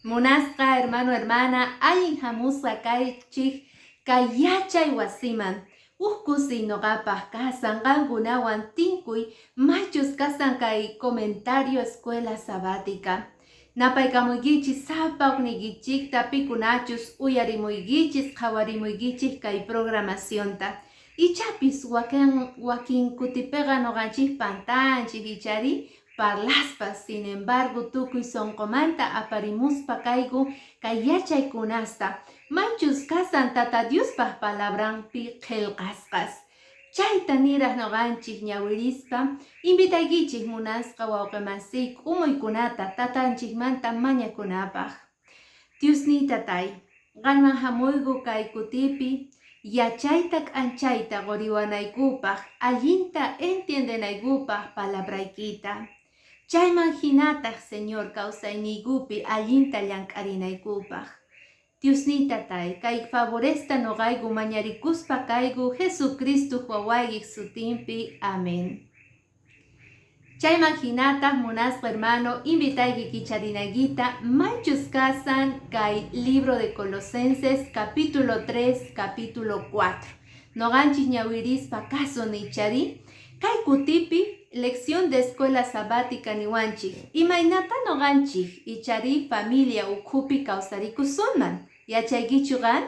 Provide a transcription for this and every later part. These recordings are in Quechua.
Munasqa hermano, hermana, allin hamusqa kaychik kay yachay wasiman. Huk kusiy noqapaq kasan qankunawan tinkuy maychus kasan kay comentario escuela sabática. Napaykamuykichis sapa ukniykichikta pikunachus uyarimuykichis qhawarimuykichik kay programacionta. Ichapis wakin wakin kutipiqa noqanchik pantanchik ichari parlaspa, sin embargo tukuy sonqomanta aparimuspa kayku kay yachaykunasta maychus kasan Tata Diospaq palabranpi qhelqasqas. Chayta niraq noqanchik ñawirispa invitaykichik munasqa wawqimasiy k'umuykunata tatanchikmanta mañakunapaq. Diosniy Tatay, qanman hamuyku kay kutipi yachayta k'anchayta qoriwanaykupaq, allinta entiendenaykupaq palabraykita. Chayman hinataq, Señor, kawsayniykupi allinta llank'arinaykupaq. Diosniy Tatay, kay favoresta noqayku mañarikuspa kayku Jesucristo wawaykiq sutinpi. Amén. Chayman hinataq munasqa hermano invitayki kicharinaykita maychus kasan kay libro de Colosenses capítulo 3, capítulo 4. Noqanchik ñawirispa kasun ichari kay kutipi lección de escuela sabática niwanchik imaynata noqanchik ichari familia ukhupi kawsarikusunman yachaykichu qan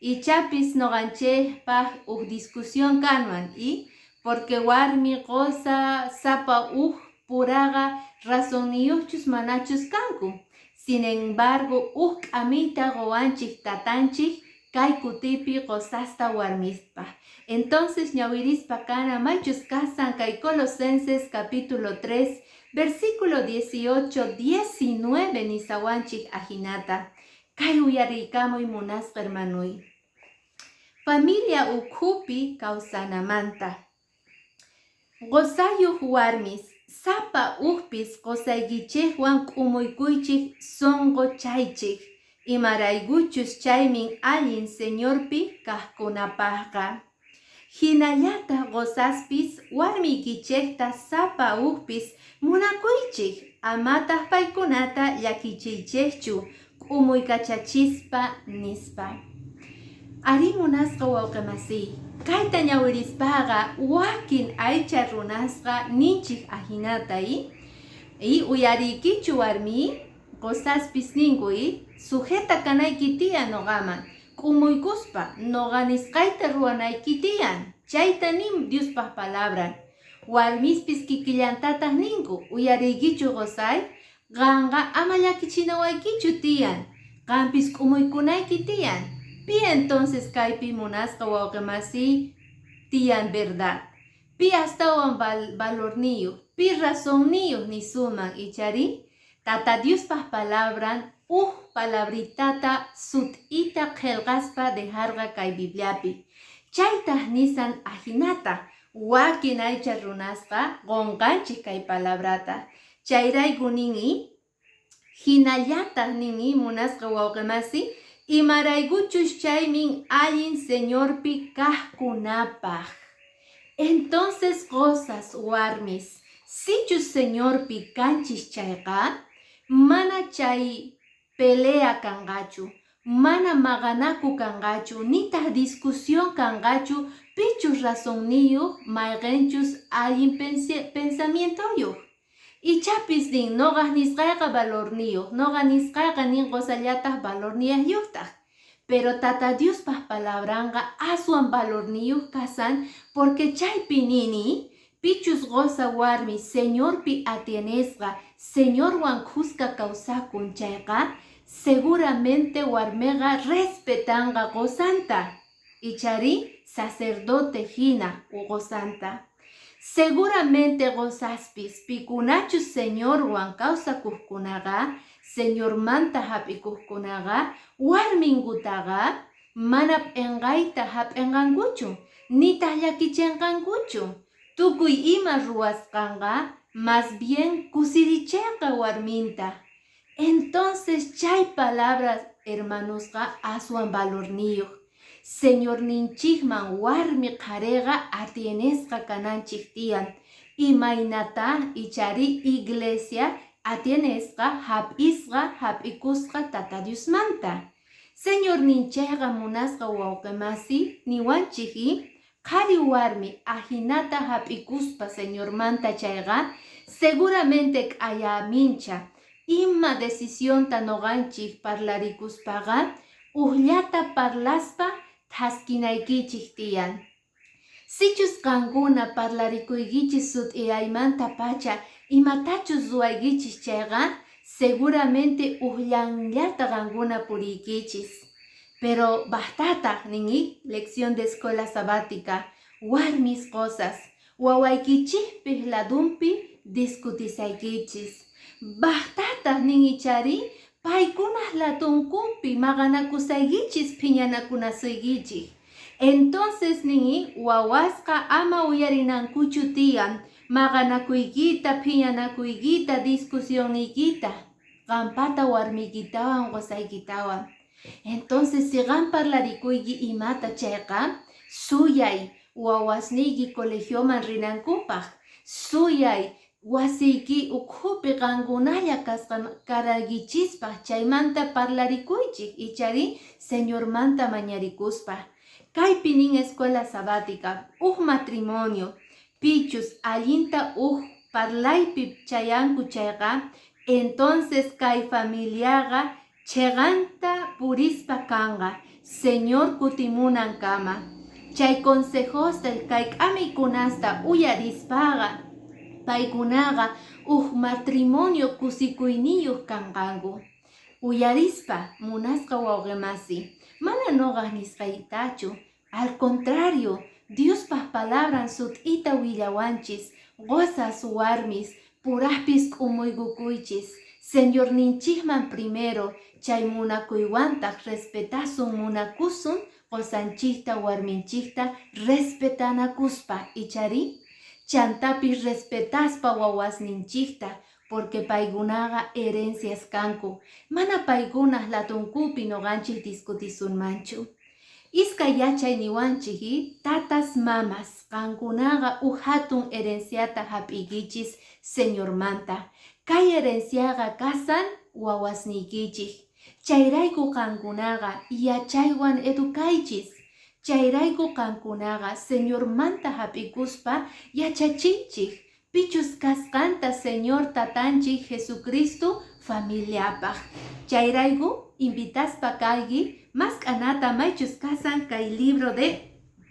ichapis noqanchikpaq huk discusión kanman y porque warmi qosa sapa huk puraqa razonniyuqchus manachus kanku sin embargo huk k'amiyta qowanchik tatanchik kay kutipi qosasta warmispa entonces ñawirispa kana maychus kasan kay Colosenses capítulo 3 versículo 18 19 nisawanchik ajinata kay uyariykamuy munasqa hermanuy familia ukhupi kawsanamanta qosayuq warmis sapa ukpis qosaykichikwan k'umuykuychik sunquchaychik imaraykuchus chaymin allin Señorpi kaqkunapaqqa hinallataq qosaspis warmiykichikta sapa ukpis munakuychik amataq paykunata llakichiychikchu k'umuykachachispa nispa. Ari munasqa wawqimasiy kayta ñawirispaqa wakin aycha runasqa ninchik ahinata y uyariykichu warmi qosaspis ninku y sujeta kanayki tiyan noqaman k'umuykuspa noqa nisqayta ruwanayki tiyan chayta nin Diospaq palabran warmispis kikillantataq ninku uyariykichu qosay qanqa ama llakichinawaykichu tiyan qampis k'umuykunayki tiyan pi entonces kaypi munasqa wawqimasiy tiyan verdad pi astawan valorniyuq pi razonniyuq nisuman ichari Tata Diospaq palabran huk palabritata sut'ita qhelqaspa dejarqa kay Bibliapi chaytaq nisan ajinata wakin aycha runasqa qunqanchik kay palabrata chayrayku nin hinallataq nin munasqa wawqimasi imaraykuchus chaymin allin Señorpi kaqkunapaq entonces qosas warmis sichus Señorpi kanchis chayqa mana chay pelea kanqachu mana maqanaku kanqachu nitaq discusión kanqachu pichus razonniyuq mayqinchus allin pensamientoyuq ichapis nin noqaq nisqayqa valorniyuq noqa nisqayqa nin qosallataq valorniyuqtaq pero Tata Diospaq palabranqa aswan valorniyuq kasan porque chaypi nini pichus qosa warmi Señorpi atienesqa Señorwan khuska kawsakun chayqa seguramente warmiqa respetanqa qosanta ichari sacerdote hina qosanta seguramente qosaspis pikunachus Señorwan kawsakuqkunaqa Señormanta hap'ikuqkunaqa warminkutaqa mana p'inqayta hap'inqankuchu nitaq llakichinqankuchu tukuy ima ruwasqanqa más bien kusirichinqa warminta entonces chay palabras hermanosqa aswan valorniyuq Señorninchikman warmi qhariqa atienesqa kananchik tiyan imaynata ichari iglesia Atienesqa hap'isqa hap'ikusqa Tata Diosmanta. Señorninchikqa munasqa wawqimasi niwanchik i qhari warmi ahinata hap'ikuspa Señormanta chayqa seguramente k'ayamincha ima decisionta nuqanchik parlarikuspaqa ujllata parlaspa thaskinaykichik tiyan. Sichus qankuna parlarikuykichis sut'iyaymantapacha imatachus ruwaykichis chayqa seguramente ujllanllata qankuna puriykichis. Pero bajtataq nin lección de escuela sabática warmis qosas wawaykichikpis ladunpi discutisaykichis. Bajtataq nin ichari paykunaq ladunkupi maqanakusaykichis phiñanakunasuykichik. Entonces nin wawasqa ama uyarinankuchu tiyan maqanakuykita phiñanakuykita discusionniykita qampata warmiykitawan qusaykitawan. Entonces si qam parlarikuyki imata chayqa suyay wawasniyki colegioman rinankupaq suyay wasiyki ukhupi qankunalla kasqa karaykichispaq chaymanta parlarikuychik ichari Señormanta mañarikuspa. Kaypi nin escuela sabática uj matrimonio pichus allinta uj parlaypi chayanku chayqa entonces kay familiaqa chiqanta purispa kanqa Señor kutimunankama. Chay consejosta kay k'amiykunasta uyarispaqa paykunaqa uj matrimonio kusikuyniyuq kanqanku. Uyarispa munasqa wawqimasi mana nuqaq nisqaytachu al contrario Diospaq palabran sut'ita willawanchis qosas warmis puraqpis k'umuykukuychis Señorninchikman primero chay munakuywantaq respetasun munakusun qosanchikta warminchikta respetanakuspa ichari chantapis respetaspa wawasninchikta porque paykunaqa herencias kanku mana paykunaq ladunkupi nuqanchik discutisunmanchu. Iskay yachay niwanchik tatas mamas qankunaqa uj hatun herenciata hap'iykichis Señormanta. Kay herenciaqa kasan wawasniykichik. Chayrayku qankunaqa yachaywan educaychis. Chayrayku qankunaqa Señormanta hap'ikuspa yachachiychik pichus kasqanta Señor tatanchik Jesucristo familiapaq. Chayrayku invitaspa kayki mask'anata maychus kasan kay libro de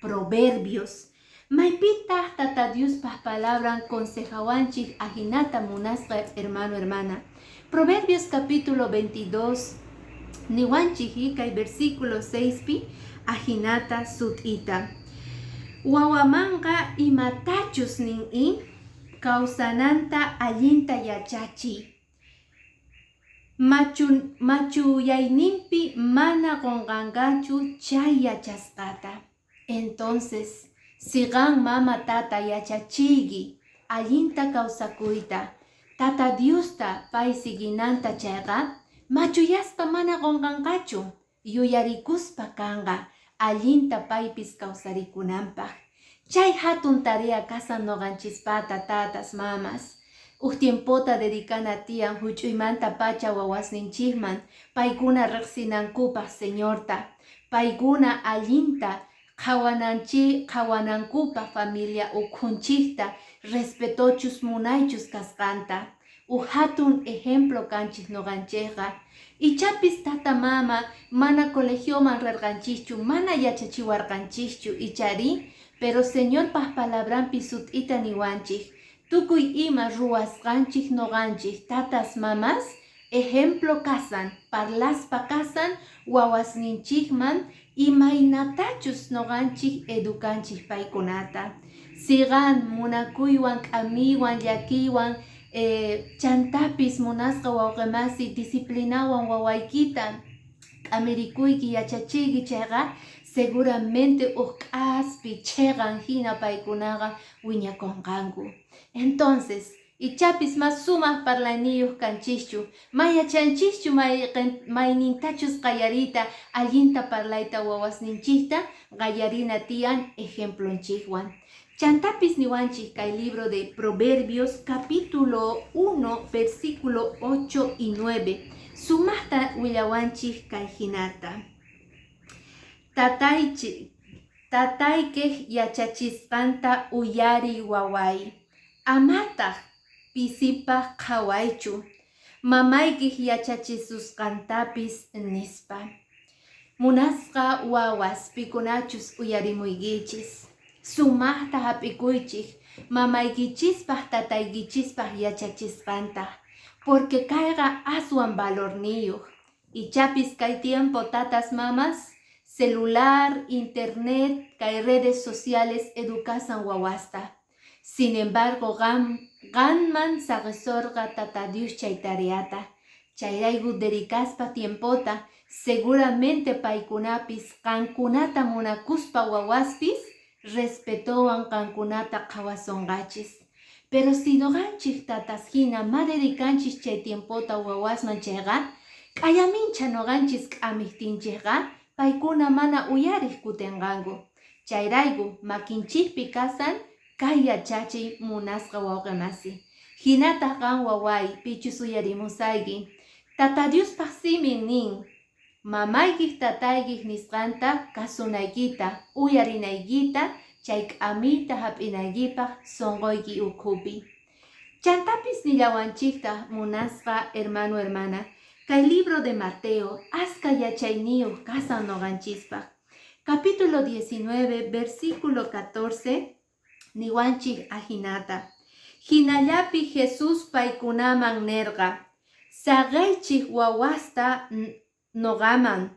Proverbios. Maypitaq Tata Diospaq palabran consejawanchik ahinata munasqa hermano hermana. Proverbios capítulo 22 niwanchik kay versículo 6 pi ahinata sut'ita. Wawamanqa imatachus nin i kawsananta allinta yachachiy. Machuyayninpi mana qunqanqachu chay yachasqata. Entonces, si qan mama tata yachachiyki allinta kawsakuyta Tata Diosta pay siguinanta chayqa machuyaspa mana qunqanqachu yuyarikuspa kanqa allinta paypis kawsarikunanpaq. Chay hatun tarea kasan nuqanchispata tatas mamas. Uj tiempota dedicana tiyan huch'uymanta pacha wawasninchikman paykuna riqsinankupaq Señorta paykuna allinta qhawanankupaq familia ukhunchikta respetochus munaychus kasqanta. Uj hatun ejemplo kanchik nuqanchikqa. Ichapis tata mama mana colegioman rirqanchikchu mana yachachiwarqanchikchu ichari pero Señorpaq palabranpi sut'ita niwanchik tukuy ima ruwasqanchik nuqanchik tatas mamas ejemplo kasan parlaspa kasan wawasninchikman imaynatachus nuqanchik educanchik paykunata. Si qan munakuywan k'amiywan llakiywan chantapis munasqa wawqimasi disciplinawan wawaykita k'amirikuyki yachachiyki chayqa seguramente uj k'aspi chiqan hina paykunaqa wiñakunqanku. Entonces ichapis mas sumaq parlayniyuq kanchikchu mayachanchikchu maynintachus qallariyta allinta parlayta wawasninchikta qallarina tiyan ejemplonchikwan. Chantapis niwanchik kay libro de Proverbios capítulo 1 versículo 8 y 9 sumaqta willawanchik kay hinata. Tataychik Tataykiq yachachisqanta uyariy wawáy, amataq pisipaq qhawaychu mamaykiq yachachisusqantapis, nispa. Munasqa wawas pikunachus uyarimuykichis, sumaqta hap'ikuychik mamaykichispaq tataykichispaq yachachisqanta, porque kayqa aswan valorniyuq. Ichapis kay tiempo tatas mamas celular, internet, kay redes sociales educasan wawasta. Sin embargo, qanman saqisurqa Tata Dios chay tareata. Chayrayku dedicaspa tiempota, seguramente paykunapis qankunata munakuspa wawaspis respetowan qankunata qhawasonqachis. Pero si noqanchik tatas hina ma dedicanchis chay tiempota wawasman chayqa, k'ayamincha noqanchis k'amijtinchikqa paykuna mana uyariq kutinqanku. Chayrayku makinchikpi kasan kay yachachiy munasqa wawqimasi. Hinataq qan waway pichus uyarimusayki. Tata Diospaq simin nin, mamaykiq tataykiq nisqanta kasunaykita, uyarinaykita, chay k'amiyta hap'inaykipaq sunquyki ukhupi. Chantapis nillawanchiktaq munasqa hermano hermana, kay libro de Mateo aska yachayniyuq kasan noqanchispaq. Capítulo 19, versículo 14, niwanchik ajinata. Hinallapi Jesús paykunaman nerqa, saqeychik wawasta noqaman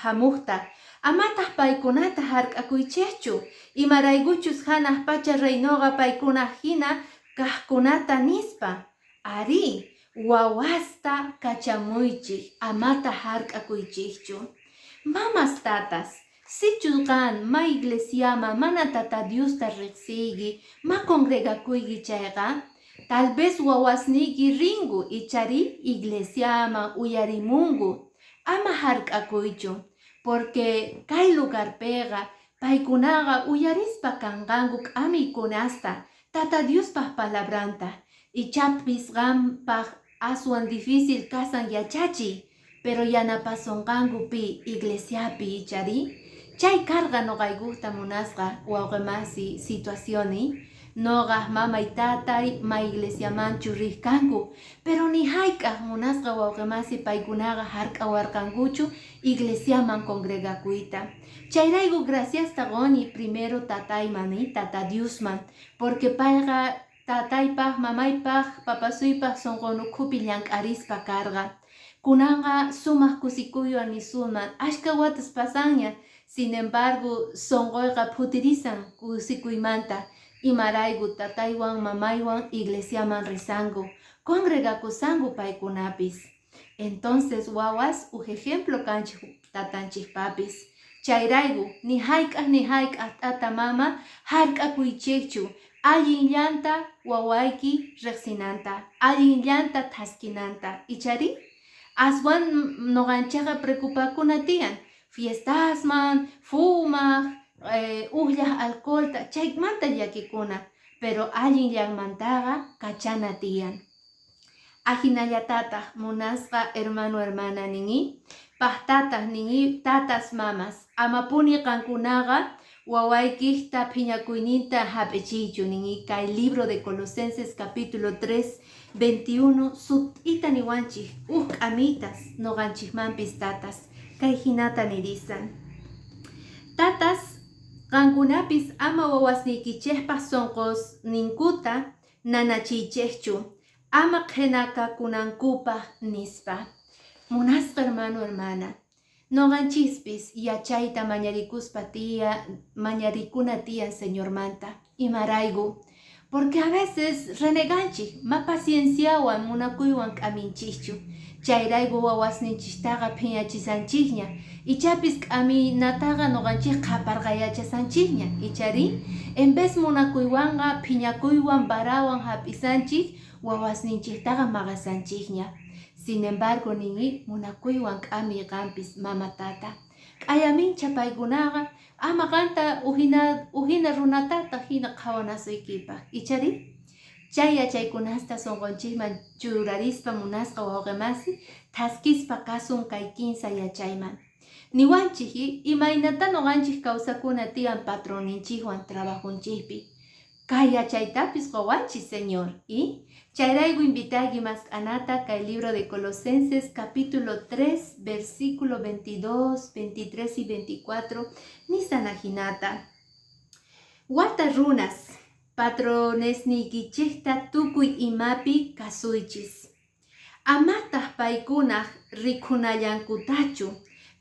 hamuqta, amataq paykunata hark'akuychikchu, imaraykuchus hanaq pacha reinoqa paykuna hina kaqkunata nispa. Arí, wawasta kachamuychik, amata hark'akuychikchu. Mamas tatas, sichus qan ma iglesiaman mana Tata Diosta riqsiyki, ma congregakuyki chayqa, tal vez wawasniyki rinku ichari iglesiaman uyarimunku, ama hark'akuychu, porque kay lugarpiqa paykunaqa uyarispa kanqanku k'amiykunasta Tata Diospaq palabranta, ichapis qanpaq aswan difícil kasan yachachiy, pero yanapasonqanku pi iglesiapi ichari. Chay karqa noqaykukta munasqa wawqimasi situacioni, noqaq mamay tatay ma iglesiamanchu riq kanku, pero ni hayk'aq munasqa wawqimasi paykunaqa hark'awarqankuchu iglesiaman congregakuyta. Chayrayku graciasta quni primero tatayman, Tata Diosman, porque payqa tataypaq, mamaypaq, papasuypaq sunqun ukhupi llank'arispa karqa. Kunanqa sumaq kusikuywan nisunman, ashka watas pasanña, sin embargo sunquyqa phutirisan kusikuymanta, imarayku tataywan mamaywan iglesiaman risanku, congregakusanku paykunapis. Entonces wawas uj ejemplo kanchik tatanchikpapis. Chayrayku ni hayk'aq ni hayk'aq tata mama hark'akuychikchu allinllanta wawayki riqsinanta, allinllanta thaskinanta, ichari? Aswan noqanchikqa preocupakuna tiyan fiestasman, fumaq, uqllaq alcoholta, chaymanta llakikuna, pero allinllanmantaqa kachana tiyan. Ajinallatataq munasqa hermano hermana nini, paqtataq nini tatas mamas, amapuni qankunaqa wawaykikta phiñakuyninta hap'ichiychu nini kay libro de Colosenses capítulo 3, 21 sut'ita niwanchik uj k'amitas noqanchikmanpis tatas, kay hinata nirisan. Tatas qankunapis ama wawasniykichikpaq sunqusninkuta nanachiychikchu, ama qhinakakunankupaq nispa. Munasqa hermano hermana, noqanchispis yachayta mañarikuspa tiya, mañarikuna tiyan Señormanta. Imarayku, porque a veces reneganchik, ma pacienciawan munakuywan k'aminchikchu. Chayrayku wawasninchiktaqa phiñachisanchikña, ichapis k'aminataqa noqanchik qhaparqayachasanchikña, ichari? En vez munakuywanqa phiñakuywan varawan hap'isanchik, wawasninchiktaqa maqasanchikña. Sin embargo, nini munakuywan k'amiy qampis mama tata. K'ayamincha paykunaqa ama qanta ujina runatataq hina qhawanasuykipaq. Ichari? Chay yachaykunasta sunqunchikman churarispa munasqa wawqimasi thaskispa kasun kay kinsa yachayman. Niwanchik imaynata nuqanchik kawsakuna tiyan patronninchikwan trabajonchikpi. Kay yachaytapis qowanchik, Señor. Y chayrayku invitayki mask'anata kay libro de Colosenses capítulo 3 versículo 22, 23 y 24 nisana hinata. Wata runas, patronesniykichikta tukuy imapi kasuychis. Amataq paykunaq rikunallankutachu,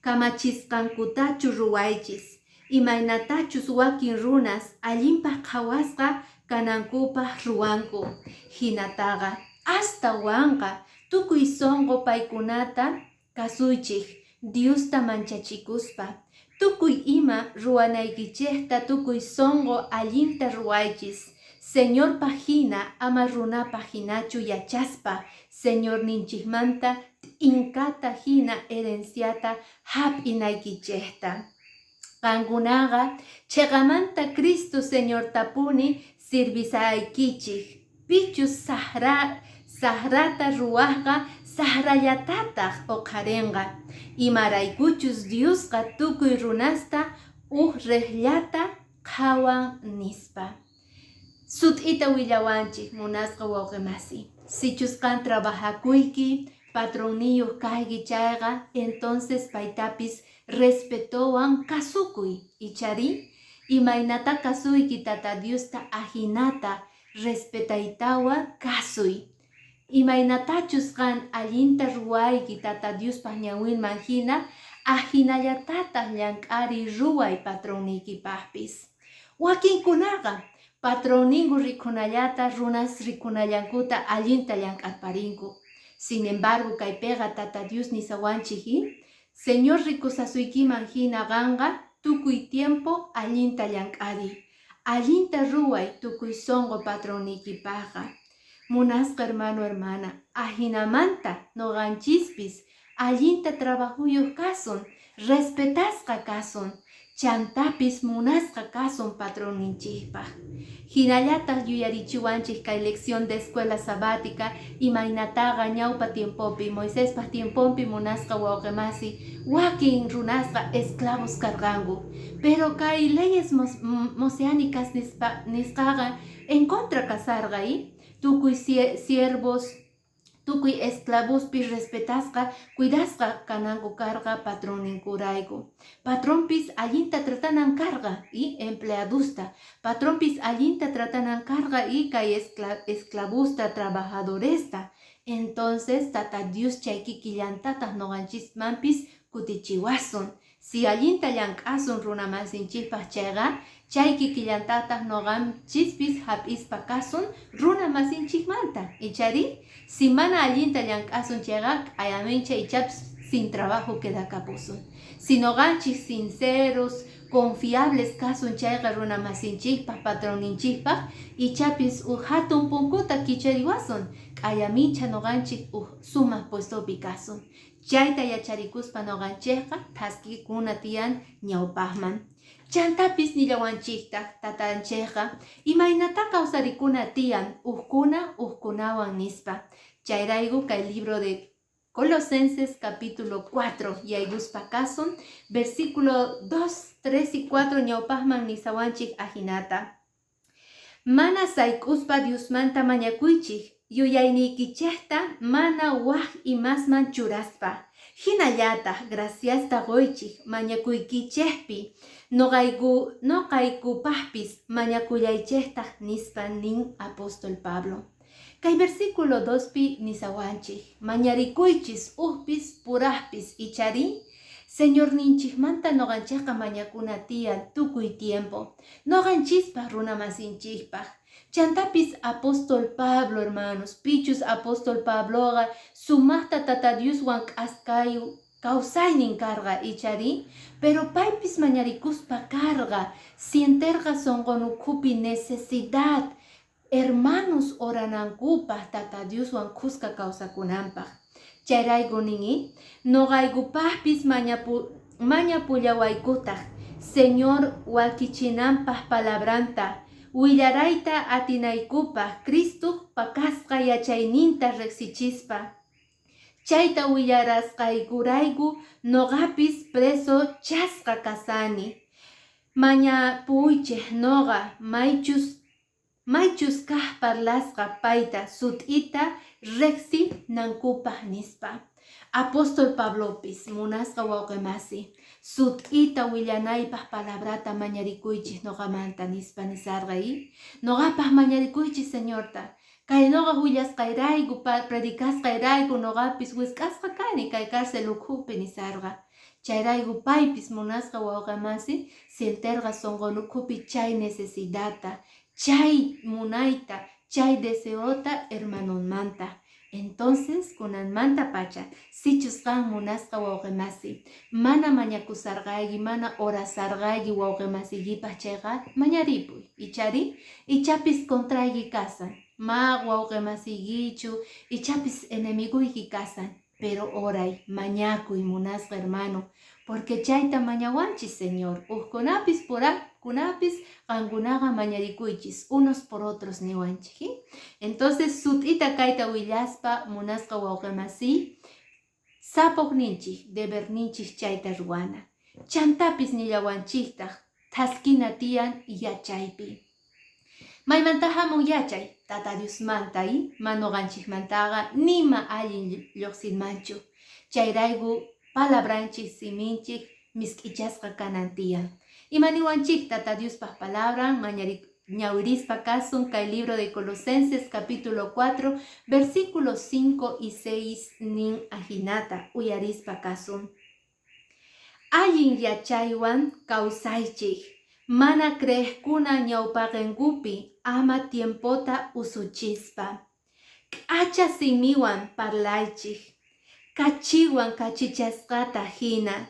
kamachisqankutachu ruwaychis, imaynatachus wakin runas allinpaq qhawasqa kanankupaq ruwanku. Hinataqa astawanqa tukuy sunqu paykunata kasuychik, Diosta manchachikuspa. Tukuy ima ruwanaykichikta tukuy sunqu allinta ruwaychis, Señorpaq hina ama runapaq hinachu yachaspa, Señorninchikmanta t'inkata hina herenciata hap'inaykichikta. Qankunaqa chiqamanta Cristo Señortapuni sirvisaykichik. Pichus saqrata ruwaqqa saqrallatataq uqharinqa. Imaraykuchus Diosqa tukuy runasta uj riqllata qhawan nispa. Sut'ita willawanchik munasqa wawqimasi. Sichus qan trabajakuyki, patronniyuq kayki chayqa, entonces paytapis respetowan kasukuy. Ichari? Imaynata kasuyki Tata Diosta ajinata respetaytawan kasuy. Imaynatachus qan allinta ruwayki Tata Diospaq ñawinman hina, ajinallatataq llank'ari ruway patronniykipaqpis. Wakinkunaqa patronninku rikunallata runas rikunallankuta allinta llank'arparinku. Sin embargo, kaypiqa Tata Dios nisawanchik, Señor rikusasuykiman hina qanqa tukuy tiempo allinta llank'ariy. Allinta ruway tukuy sunqu patronniykipaqqa. Munasqa hermano, hermana, ajinamanta nuqanchispis allinta trabajuyuq kasun, respetasqa kasun, chantapis munasqa kasun patronninchikpaq. Hinallataq yuyarichiwanchik kay lección de escuela sabática imaynataqa ñawpa tiempopi, Moisespaq tiemponpi, munasqa wawqimasi, wakin runasqa esclavos karqanku. Pero kay leyes mosiánicas nisqaqa en contra kasarqa, tukuy siervos, tukuy esclavospi respetasqa, cuidasqa kananku karqa patronninkurayku. Patronpis allinta tratanan karqa y empleadusta. Patronpis allinta tratanan karqa y kay esclavusta, trabajadoresta. Entonces Tata Dios chay kikillantataq nuqanchismanpis kutichiwasun. Si allinta llank'asun runamasinchikpaq chayqa, chay kikillantataq nuqanchispis hap'ispa kasun runamasinchikmanta. Ichari? Si mana allinta llank'asun chayqa, k'ayamincha ichapis sin trabajo quedakapusun. Si nuqanchik sinceros, confiables kasun chayqa runamasinchikpaq, patronninchikpaq, ichapis uj hatun punkuta kichariwasun, k'ayamincha nuqanchik uj sumaq puestopi kasun. Chayta yacharikuspa nuqanchikqa thaskikuna tiyan ñawpaqman. Chantapis nillawanchiktaq tatanchikqa imaynata kawsarikuna tiyan ujkuna ujkunawan nispa. Chayrayku kay libro de Colosenses capítulo 4 yaykuspa kasun versículo 2, 3 y 4 ñawpaqman nisawanchik ajinata. Mana sayk'uspa Diosmanta mañakuychik, yuyayniykichikta mana waj imasman churaspa. Hinallataq graciasta quychik mañakuykichikpi, nuqaykupaqpis mañakullaychiktaq nispa nin apóstol Pablo. Kay versículo 2pi nisawanchik, mañarikuychis ujpis puraqpis ichari, Señorninchikmanta nuqanchikqa mañakuna tiyan tukuy tiempo, nuqanchispaq runamasinchikpaq. Chantapis apóstol Pablo, hermanos, pichus apóstol Pabloqa sumaqta Tata Dioswan k'askay kawsaynin karqa ichari, pero paypis mañarikuspa karqa, sienterqa sunqun ukhupi necesidad hermanos oranankupaq Tata Dioswan khuska kawsakunanpaq. Chayrayku nini, nuqaykupaqpis Mañapullawaykutaq, Señor wakichinanpaq palabranta, willarayta atinaykupaq Cristoq pakasqa yachayninta reqsichispa. Chayta willarasqaykurayku noqapis presochasqa kasani. Mañapuychej noqa maychus kaq parlasqa payta sut'ita reqsinankupaq, nispa. Apóstol Pablopis, munasqa wawqimasi, sut'ita willanaypaq palabrata mañarikuychis noqamanta, nispa nisarqa. Noqapaq mañarikuychis Señorta. Kay noqa willasqayrayku, predicasqayrayku noqapis wisq'asqa kani kay cárcel ukhupi, nisarqa. Chayrayku paypis, munasqa wawqimasi, sienterqa sonqon ukhupi chay necesidadta, chay munayta, chay deseota hermanonmanta. Entonces, kunanmanta pacha, sichus qan, munasqa wawqimasi, mana mañakusarqayki, mana orasarqayki wawqimasiykipaq chayqa, mañaripuy. Ichari, ichapis contrayki kasan, ma wawqimasiykichu, ichapis enemiguyki kasan, pero oray, mañakuy, munasqa hermano, porque chayta mañawanchis Señor. Ujkunapis purakunapis qankunaqa mañarikuychis unos por otros, niwanchik. Entonces, sut'ita kayta willaspa, munasqa wawqimasiy, sapaqninchik, deberninchik chayta ruwana. Chantapis nillawanchiktaq thaskina tiyan yachaypi. Maymanta hamun yachay? Tata Diosmanta, ma noqanchikmantaqa nima allin lluqsinmanchu. Chayrayku palabranchik, siminchik misk'ichasqa kanan tiyan. Ima niwanchik Tata Diospaq palabran? Ñawirispa kasun kay libro de Colosenses capítulo 4, versículos 5 y 6 nin ajinata, uyarispa kasun. Allin yachaywan kawsaychik, mana creeqkuna ñawpaqinkupi ama tiempota usuchispa. K'acha simiwan parlaychik, kachiwan kachichasqata hina,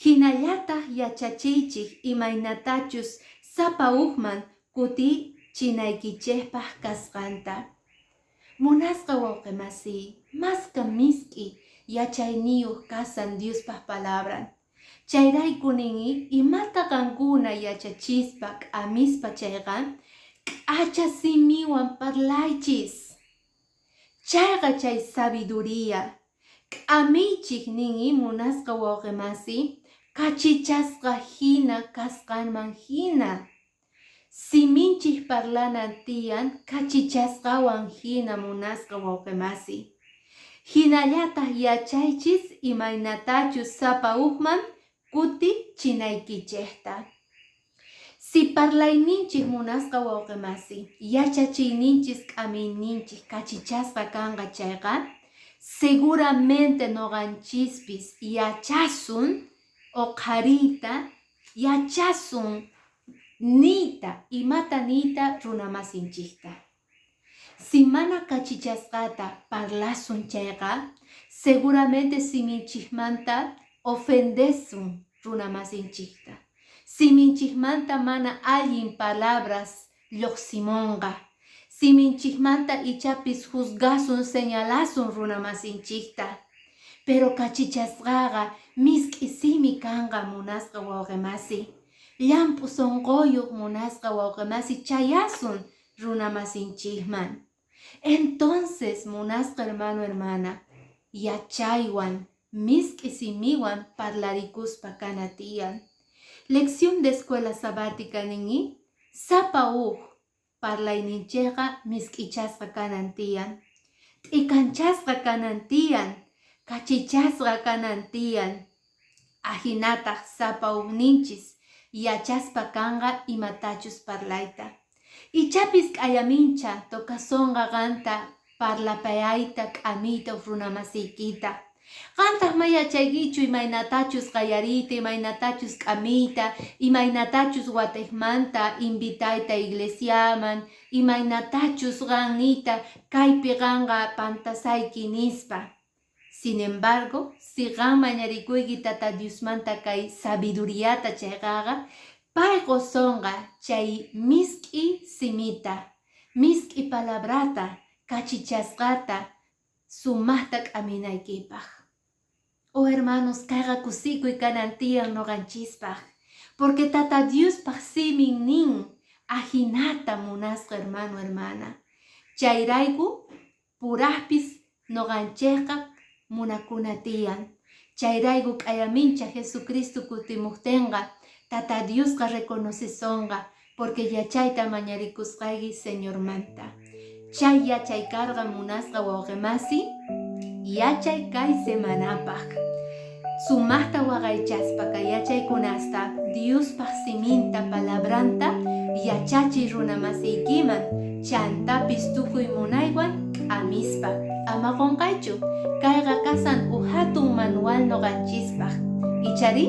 hinallataq yachachiychik imaynatachus sapa ukman kutichinaykichikpaq kasqanta. Munasqa wawqimasiy, maska misk'i yachayniyuq kasan Diospaq palabran. Chayrayku nini, imata qankuna yachachispa k'amispa chayqa, k'acha simiwan parlaychis. Chayqa chay sabiduría. K'amiychik nini, munasqa wawqimasi, kachichasqa hina kasqanman hina. Siminchik parlanan tiyan kachichasqawan hina, munasqa wawqimasi. Hinallataq yachaychis imaynatachus sapa ukman kutichinaykichikta. Si parlayninchik, munasqa wawqimasi, yachachiyninchis, k'amiyninchik kachichasqa kanqa chayqa, seguramente noqanchispis yachasun uqhariyta, yachasun niyta, imata niyta runamasinchikta. Si mana kachichasqata parlasun chayqa, seguramente siminchikmanta ofendesun runamasinchikta. Siminchikmanta mana allin palabras lluqsimunqa. Siminchikmanta ichapis juzgasun, señalasun runamasinchikta. Pero kachichasqaqa misk'i simi kanqa, munasqa wawqimasi. Llamp'u sunquyuq, munasqa wawqimasi, chayasun runamasinchikman. Entonces, munasqa hermano, hermana, yachaywan, misk'i simiwan parlarikuspa kana tiyan. Lección de escuela sabática nini, sapa uj parlayninchikqa misk'ichasqa kanan tiyan. T'ikanchasqa kanan tiyan, kachichasqa kanan tiyan. Ahinataq sapa ujninchis yachaspa kanqa imatachus parlayta. Ichapis k'ayamincha tocasonqa qanta parlapayayta, k'amiyta runamasiykita. Qantaq ma yachaykichu imaynatachus qallariyta, imaynatachus k'amiyta, imaynatachus watiqmanta invitayta iglesiaman, imaynatachus qan niyta kaypi qanqa pantasayki, nispa. Sin embargo, si qan mañarikuyki Tata Diosmanta kay sabiduriata chayqaqa, pay qusonqa chay misk'i simita, misk'i palabrata, kachichasqata sumaqta k'aminaykipaq. Oh hermanos, kayqa kusikuy kanan tiyan noqanchispaq. Porque Tata Diospaq simin nin, ajinata munasqa hermano, hermana. Chayrayku purajpis noqanchejqa munakuna tiyan. Chayrayku k'ayamincha Jesucristo kutimuqtinqa, Tata Diosqa reconocesonqa, porque yachayta mañarikusqayki Señormanta. Chay yachay karqa munasqa wawqimasi, yachay kay semanapaq. Sumaqta waqaychaspa kay yachaykunasta Diospaq siminta palabranta yachachiy runamasiykiman, chantapis tukuy munaywan k'amispa. Ama qunqaychu, kayqa kasan uj hatun manual noqanchispaq. Ichari,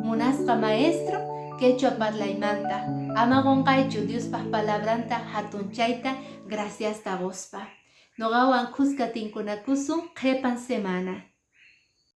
munasqa maestro, quechua parlaymanta. Ama qunqaychu Diospaq palabranta hatunchayta graciasta quspa. Noqawan kuska tinkunakusun qhipan semana.